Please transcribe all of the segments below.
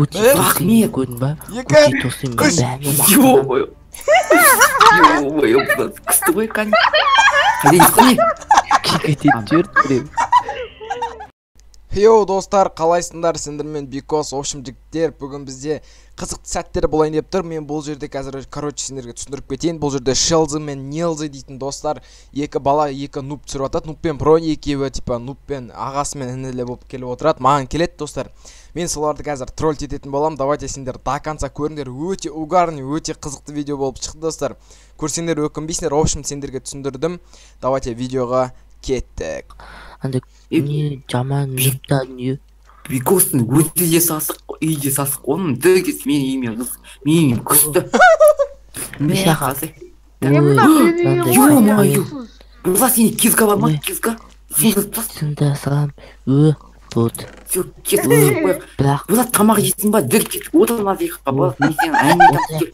Рахмет. Көрдің ба? 2, 3. Ё-моё. Ё-моё, күшті ғой кәне. Қайда кетіп жіберді біреу. Йоу, достар, қалайсыңдар? Сендермен Бикос. В общем, жігіттер, бүгін бізде қызықты сәттер болайын деп тұр. Мен бұл жерде қазір, короче, сендерге түсіндіріп кетейін. Бұл жерде Шелзи мен Нелзи дейтін достар, екі бала, екі нуб түсіріп жатады. Нуб пен Брони екеуі, типа, нуб пен ағасы мен інілі болып келіп отырады. Маған келеді, достар. Мен соларды қазір тролль ететін боламын. Давайте сендер до конца көріңдер. Өте угарный, өте қызықты видео болып шықты, достар. Көрсеңдер өкінбейсіңдер. В общем, сендерге түсіндірдім. Давайте видеоға кеттік. Андай не жаман нубтар не. Бикостың өзі де сасық, үйі де сасық. Оның дөркесі менің үйіме қыз, менің үйім күшті. Мә, қазір. Ё-моё. Бұлар сенде кизка бар ма? Кизка? Сында салам. Ө, болды. Всё, кет. Бірақ Бұлар тамақ жейсің ба? Дүр кет. Отан азиққа, бұлар мен сені әңгіме тапып кел.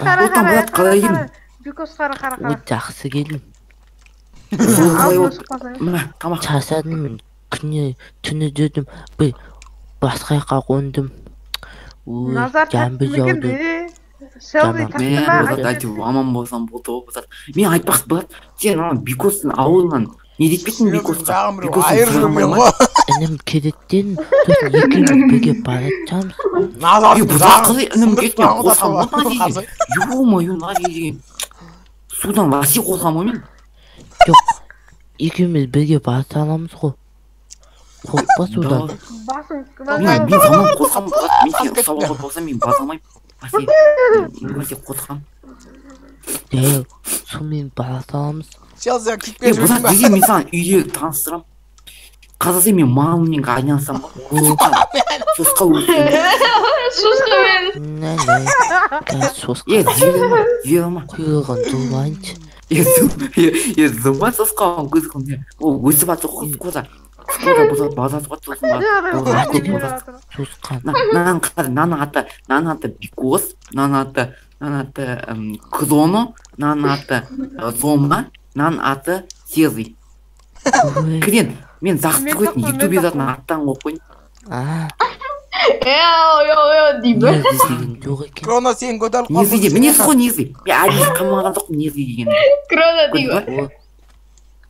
Қара, Отан, қара, бұлар қалай келдің? Бикос, қара, қара, ой, қара. жақсы келдім. Жол қалай Алдына болды? шықпасаң. Мә, тамақ. Шаршадым мен. Күні түні жүрдім. Бір басқа жаққа қондым. Ой, Назар жаңбыр тартты ма екен жауды. де? Шелзи Жаман. тартты Мә, ма? Болат, әйтеуір аман болсам болды ғой, Болат. Мен айтпақшы, Болат, сен ана Бикостың ауылынан не деп кеттің Бикосқа? Жағын біреу Бикостың айырып сұрағын жүрген ма? ғой. Інім керектен сосын екеуміз бірге бара жатамыз. Назар, Е, Болат қалай інім кетті, мен қорқамын ғой мына Қазір. жерден. Ё-моё, мына жерден. Судан вообще қорқамын ғой мен. Жоқ, екеуміз бірге бара саламыз ғой. Қорықпа судан. Да. Басың Мен мен жаман қорқамын, Болат. Мен сені ұстап алған болсам, мен база алмаймын. Вообще, вообще қорқамын. Жаяу сумен бара саламыз. Шелзи, киіп Е, беріп Болат, жүрсің ба? десе мен саған үйде таныстырамын. Қазір мен малыммен айналысамын ғой. Сосқа өсемін. Шошқамен. Нә, нә. Қазір сосқа Е, зере ма, зере ма. құйрығын жұлайыншы. Е, е, зуба сосқа көз қылды. Ол өсіп жатыр ғой, скоро. Скоро бұзат базасы ғой, сосын барып, көп базасы. Сосқан. Мынаның қара, мынаның аты, мынаның аты Бикос, мынаның аты, мынаның аты Кроно, мынаның аты Зома, мынаның аты Сези. Ой, Кірен, мен жақсы Мен көретін жоқпын, мен ютуб жазатын жоқпын. аттан қойып қояйын. а, Еу, еу, еу деймін. Нелзи деген жоқ екен. Кроно, сен көтеріліп Нези де, мінезі ғой Нези. Мен әлі қамаған жоқпын Нези дегенді. Крона Көрдің деймін. ба?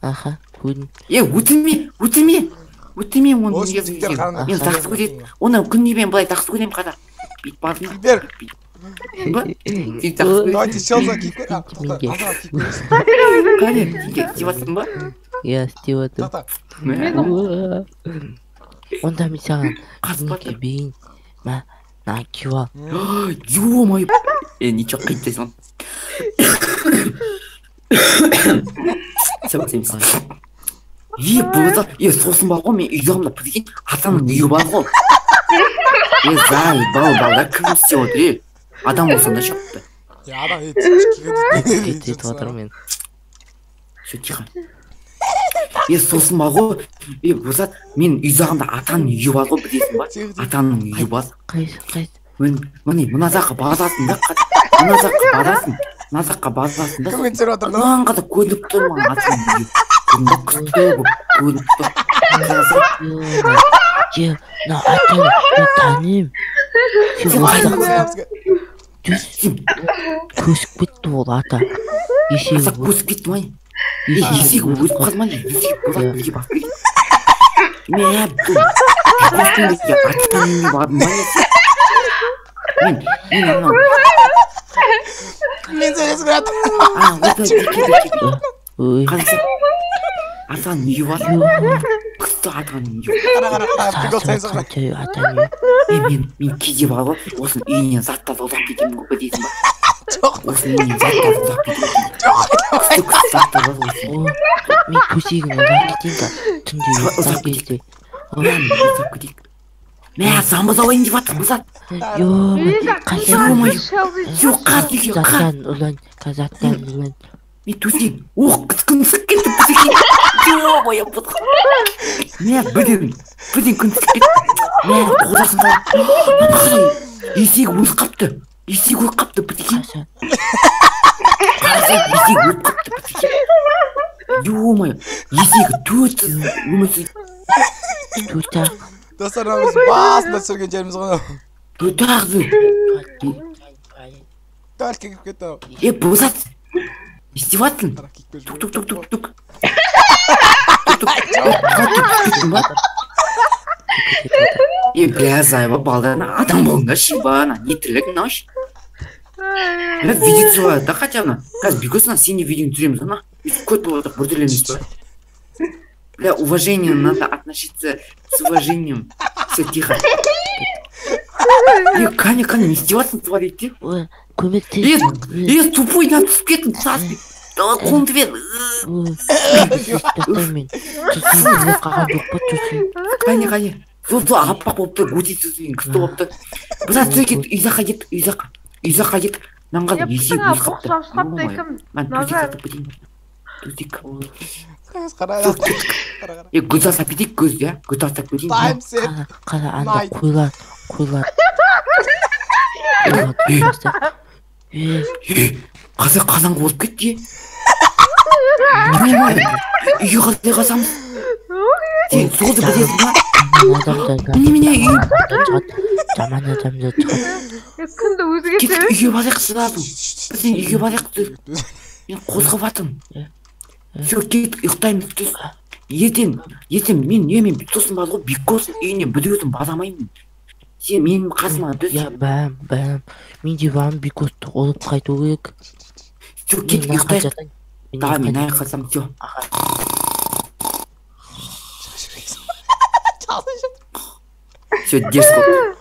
О, аха, көрдім. Е, өтірме, өтірме. Өтірме оны Осы Нези жігіттер деген. қараңдар. Мен жақсы көретін. Оны күнде мен былай жақсы көремін қара. Бүйтіп бардым. Бер. Ба? Сен жақсы көресің. Давайте Шелзи киіп көр. А, тоқта, Менге. Назар киіп көрсін. Қане, істеп жатсың ба? Иә, істеп жатырмын. Тоқта. Мә, Уа. Онда мен саған қасып неге жатыр. берейін. Мә, мына киіп ал. Ё-моё. Е, ничего, қиып салам. Сәбат емес. Е, бұлда, е, сосын бар ғой, мен үй жағымда прикинь, атамның үйі бар ғой. Е, заебал, балдар кім істеп отыр, е? Адам болса да шықты. Е, адам, е, Кет етіп жатырмын мен. Все, тихо. Е, сосын бар ғой, е, бұзат, мен үй жағымда атамның үйі бар ғой, білесің ба? Атамның үйі бар. Қайсы, қайсы? Міне, міне, мына жаққа барасың да, мына жаққа барасың, мына жаққа барасың да. Кім түсіріп жатыр мынау? Мынаған қарап көрініп тұр маған атамның үйі. Көрініп тұр, күшті болып көрініп тұр. Қарасаң, Е, мына атаны мен танимын. Сен Сен осы қайдан жаққа түс. Көшіп кетті ол ата. Есегі аса көшіп кетті ма? Е, есегі өліп қалды ма? Есегі бұзат неге басып кетті? Мә, бұл Бикостың бетіне атаның үйіне бардым ба не? Мен анау, Мен сөйлесіп жатырмын. ана, ойбай, беке, беке, Ой, қарасаң, атаның үйі бар. Күшті атаның үйі. Қара, қара, қара, прикол сасып сайын жатқан жай атаның үйі. Е, мен кейде бар ғой, осының үйінен заттарды ұрлап кетемін ғой, білесің ба? Жоқ. Осының үйінен заттарды ұрлап кетемін. Күшті күшті заттар бар осының. О, мен төсегін ұрлап кетейін да түнде Ұзақ ұйықтап кетейік. кезде. Мә, ұрлап кетейік. Мә, замбыз алайын деп жатыр, бұзат. Ё, қашан Ё-моё. Шелзи Жоқ, қат екен, қат. заттарын ұрлайын, заттарын ұрлайын. Мен төсек, ох, күн түсіп кетті, төсекке. Ё-моё, бұт. Мә, бірден күн түсіп кетті. Мә, қозасын қалай. Қалай, есегі өліп қапты. Есегі өліп қапты, бітекен. Қашан? Қарасай, есегі өліп қапты, бітекен. Ё-моё, есегі төрт өмір сүріп Төрт ақ. Достар, мынау біз басында түсірген жеріміз ғой мынау. Тағы. Туалетке кіріп кетті анау. Е, бозат. Не істеп жатсың? Қара, киіп Тук тук тук тук тук. Тук тук. Е, бля, зайба, балдар, адам болыңдаршы, ебана, не тірлік мынау ше. Бля, видео түсіріп алайық та хотя бы. Қазір Бекос, мына сен де видеоны түсіреміз, ана. Өйтіп көт болып жатыр, біртүрлі емес па? Бля, уважение, надо относиться с уважением. Все, тихо. Е, қане, қане, не істеп жатсың туалетте? Ой, көмектес. Е, е, тупой, мына түсіп кеттің, тас. Давай, қолыңды бер. Ой, тастаймын. Сосын өліп қалған жоқ па сосын? Қане, қане. Сол, сол, аппақ болып тұр, өте сосын күшті болып тұр. Біз түсіп кеттік, үй жаққа кеттік, үй жаққа. Үй жаққа кеттік. Мынаған Е, есек пысыңа өліп боқ қалыпты. шашып қапты Ё-моё. кім? Мен төсек Назар. сатып кетейін. Төсек. Қара, Сол, кеттік. қара, қара. Е, көз тастап кетейік, көз, иә? Көз тастап кетейін. Time set. Қара, қара, анда Night. қойлар, қойлар. Қойлар тұрмаса. Е, Е, қазір қазанғы болып кетті, е. Ё-моё, үйге қалай қазамыз? Сен солды білесің ба? жаман адамдар Немене үй? шығады, жаман адамдар шығады. Е, күнді өзі Кеттік, кетсе. үйге барайық сразу. Біз үйге барайық, түс. Мен қозғап жатырмын. Все, кеттік, ұйықтаймыз, түс. Ертең, ертең мен не мен сосын бар ғой, Бекос үйіне бір өзім бара алмаймын. Сен менің қасыма түс. Я бәрім, бәрім. Мен де барамын, Бекосты ұрып қайту керек. Все, Мен кеттік, мына ұйықтайық. жатайын. Мен Давай, мен мына аяқ қалсам, все. Аха. Все, дерзко.